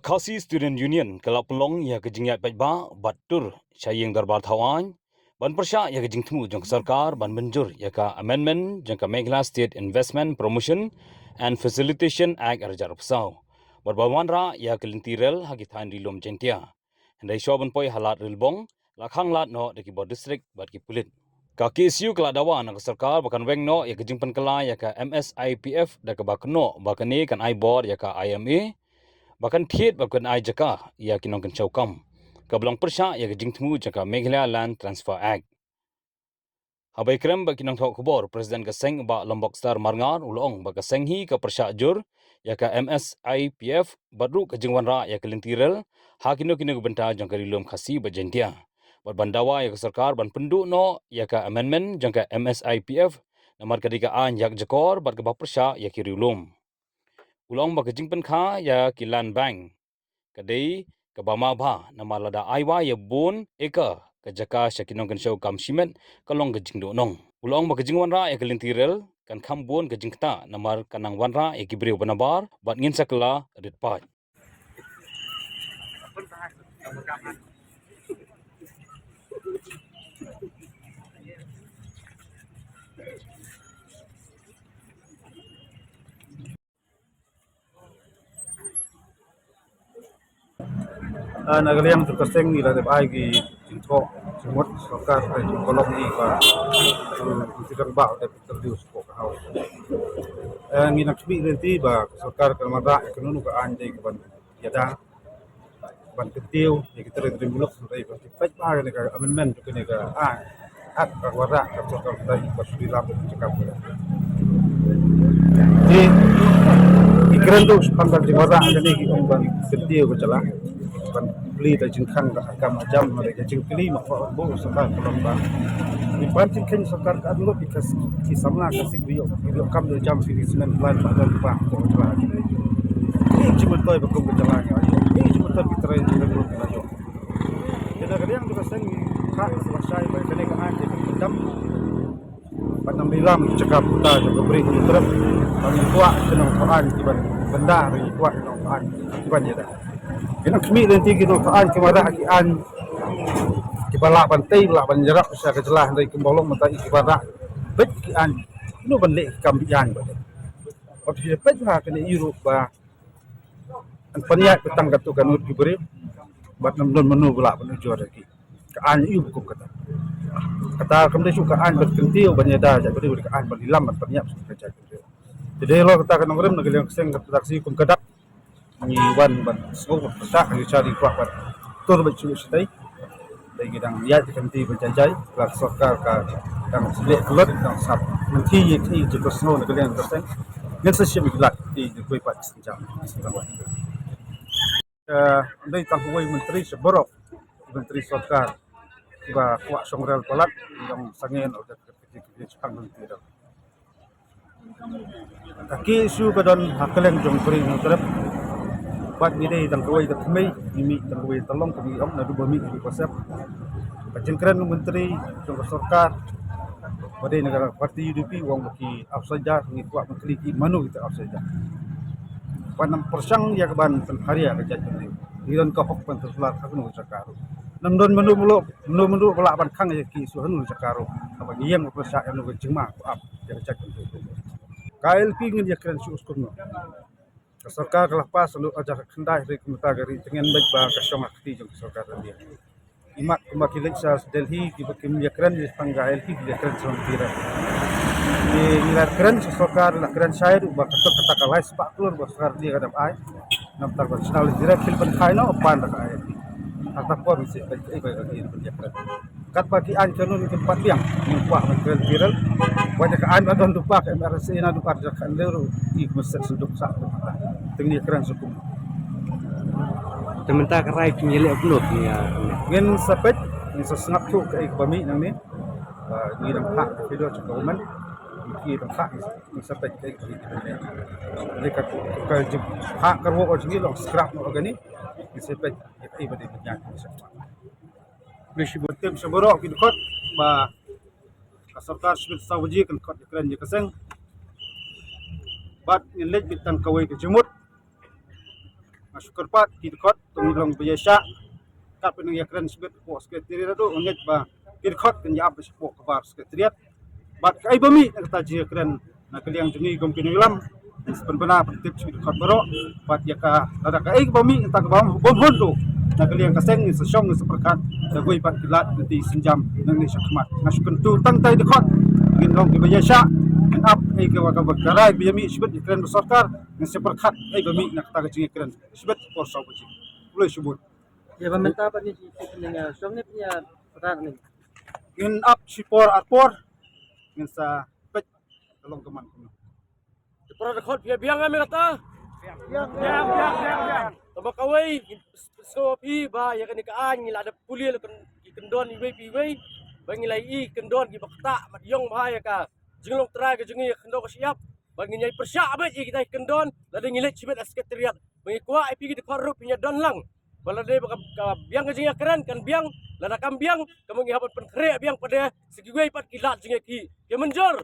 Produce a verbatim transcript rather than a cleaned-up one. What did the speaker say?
Khasi Student Union ka la pynlong ïa ka jingïaid paidbah bad tur sha ïing dorbar thaw aiñ ban pyrshah ïa ka jingthmu jong ka sorkar ban mynjur ïa ka amendment jong ka Meghalaya State Investment Promotion and Facilitation Act ar hajar arphew saw bad ban wanrah ïa ka lynti rel ha ki thaiñ ri lum Jaintia. Hynrei shuwa ban poi ha Lad Rilbong la khang lad noh da ki bor district bad ki pulit. Ka K S U ka la dawa na ka sorkar ba kan weng noh ïa ka jingpynkylla ïa ka M S I P F da kaba kynnoh ba kane kan ai bor ïa ka I M A ba kan thied ba kan ai jaka ïa ki nongkynshew kam kaba long pyrshah ïa ka jingthmu jong ka Meghalaya Land Transfer Act. Haba ïakren bad ki nongthoh khubor, President ka seng Bah Lombok Star Marngar u la ong ba ka seng hi ka pyrshah jur ïa ka M S I P F bad ruh ka jingwanrah ïa ka lynti rel ha kino kino ki bynta jong ka ri lum Khasi bad Jaintia bad ban dawa ïa ka sorkar ban pynduh noh ïa ka amendment jong ka M S I P F namar ka dei ka aiñ ïakjakor bad kaba pyrshah ïa ki ri lum. U la ong ba ka jingpynkha ïa ki land bank ka dei kaba ma bha namar lada ai wai ïa bun acre ka jaka sha ki nongkynshew kam shimet ka long ka jingduhnong. U la ong ba ka jingwanrah ïa ka lynti rel kan kham bun ka jingktah namar kan nang wanrah ïa ki briew ba nabar bad ngin sa kylla rit paid. Ah, na ka liang jong ka seng ngi la dep ai ki jingthoh jingmut sorkar ha ki kolom ngi ba, eh, ki rangbah dep interview sha ka House. Eh, ngi nang khmih lynti ba ka sorkar kan wanrah ïa kano kano ka aiñ dei kaban ïada ban kyntiew ïa ki trai trai muluk, hynrei ba ki peit ba kane ka amendment jong kane ka aiñ, Act ka wanrah ka sorkar ka dei ba shu lam ka jaka. Te ki kren ruh shaphang ka jingwanrah kane ki ong ban kyntiew ka jylla, ban plie da jingkhang da ka kam ka jam, da ka jingkylli ma ka bor sorkar ka long ba ki ban jingkheiñ sorkar ka ong ba ki samla Khasi ba ïoh, ba ïoh kam da jam ki snem plan ba don ba ka jylla. Ki jingmyntoi ba kum ka jylla ngi ïoh, ki jingmyntoi ki trai jingmyntoi ki ïoh. Te na ka liang jong ka seng ngi khah ba shai ba kane ka aiñ ka dei ban dam. Ban nang lilam ki jaka puta jong ka Bri Hynñiewtrep. Ba ngi kwah ki nongthoh aiñ ki ban bynda, ba ngi kwah ki nongthoh aiñ ki ban ïada. Ki nang khmih lynti ki nongthoh aiñ ki wanrah ki aiñ kiba lah ban tei, lah ban ïarap sha ka jylla, hynrei kumba long mynta ki wanrah beit ki aiñ. Kino ban leh ki kam biang ba dei. Bad ki peit ba kane i ruh ba Yn pynïaid ba tang katto katne ki briew bad ym don mano ba lah ban ujor ïa ki. Ka aiñ aïu ba kum kata. Kata kam dei shuh ka aiñ ban kyntiew ban ïada jaitbynriew, ka aiñ ban lilam ban pynïap shuh ka jaitbynriew. Te dei halor kata ka nongrim na ka liang ka seng kata ka sngi kum ka dak ngi wan ban sngew ban pyrshah ngi shah ri kwah ban tur bad shuh shatei. Dei ngi dang ïaid ka kynti ba jai jai, la ka sorkar ka dang shleh lut, dang sap. Nangta ïa ki jingpynshong snoh na ka liang ka seng. Ngin sa shim ïa ki lad ki jingkhuid pat ki jam. Eh, dei tang kawei myntri sha baroh, myntri sorkar kiba kwah shong rel palat, dang sangeh noh da ka kynti ka jingshang myntri. Ka K S U ka don ha kylleng jong Bri Hynñiewtrep. Bad ngi dei tang kawei ka thymmei, ngi mih tang kawei ka tyllong, kumba ngi ong naduh ba mih haduh ba sep. Ka jingkren u myntri jong ka sorkar ba dei na ka party U D P u ong ba ki ap saja, ngi kwah ban kylli ki mano kita ap saja. Ban ym pyrshang ïa ka ban pynpharia ka jaitbynriew. Ngi don ka hok ban pynpharia ha kano ka jaka ruh. Ym don mano mano Mano mano ba lah ban khang ïa ka K S U ha kano ka jaka ruh. Haba ngi ïeng ban pyrshah ïa kano ka jingma ba ap ïa ka jaitbynriew. Ka I L P ngin ïakren shuh shuh kumno. Ka sorkar ka la pass naduh arhajar khyndai hynrei kumta ka ri tyngen beit ba ka shong ha kti jong ka sorkar India. Imat kumba ki leit sha Delhi kiba kim ïakren ïa tang ka I L P ki ïakren sha India. Ki la kren sha sorkar, la kren shai ruh ba kato kata ka lai spah klur ba sorkar India ka dep ai. Namar ba shnal direct khil ban khai noh ban da ka I L P. Hata por ngi shu peit kaei ba ka I L P ban ïakren. Katba ki aiñ kano ngi kim pat biang, ngi kwah ban kren viral. Wat ïa ka aiñ ba don duh ba ka M R S A naduh arhajar khathynriew ruh, ki message senduk sah. Te ngi kren sha kum. Te mynta ka rai kin ïaleh kumno kin ïa. Ngin sa peit, ngin sa sngap shuh kaei kaba mih nangne. Ah, ngi dang phah ka video sha ka government. Ngi dang phah, ngin sa peit kaei kaba mih. Lei ka, ka jingphah ka ruh ka jingïalong scrap noh kane. Ngin sa peit. Ïa, ïa, ba dei ban ïa, ïa, ïa. Bishop Tim sha baroh ki dkhot ba ka sorkar Smith Sawaji kan khot ïa kren ïa ka seng. Bad ngin leit beit tang kawei ka jingmut. Nga shu kyrpad ki dkhot, to ngin long ba ïa shah. Katba nang ïa kren shibit hapoh Secretariat ruh, nga ngeit ba ki dkhot kin ïa ap shapoh kbar Secretariat. Bad kaei ba mih na kata jingïakren na ka liang jong ngi kum ki nongïalam, ngin sa pynbna pyntip sha ki dkhot baroh. Bad ïa ka, lada kaei ba mih na kata kaba bym hun ruh na ka liang ka seng, ngin sa shong, ngin sa pyrkhat da kiwei pat ki lad lynti sienjam nangne shakhmat. Nga shu kyntu tang tai dkhot, ngin long kiba ïa shah, ngin ap ei kaba, kaba ka rai ba ïa mih shibit ïakren bad sorkar, ngin sa pyrkhat ei ba mih na kata ka jingïakren shibit por saw baje. Khublei shibun. Ïa ba mynta pat ngi ki, ki, ki, shong ne pynïa pyrkhat ne? Ngin ap shi por ar por, ngin sa peit ka long ka man kumno. Te para dkhot, phi biang ïa me kata? Biang, biang, biang, biang. Tangba kawei, sngewbha phi ba ïa kane ka aiñ ngi la dep pule la ki kyndon iwei pa iwei. Ba ngi la ïohi kyndon kiba ktah mat ïong bha ïa ka jinglong trai ka jong ngi, ïa ka khyndew ka shyiap. Ba ngin ïai pyrshah beit ïa kita ki kyndon lada ngi leit shibit ha Secretariat. Ba ngi kwah ïa phi ki dkhot ruh phin ïa don lang. Ba lada ba ka, ka biang ka jingïakren kan biang, lada kam biang, ka ma ngi hap ban pynkhreh biang pat de sha kiwei pat ki lad jingïakhih. Ki mynjur?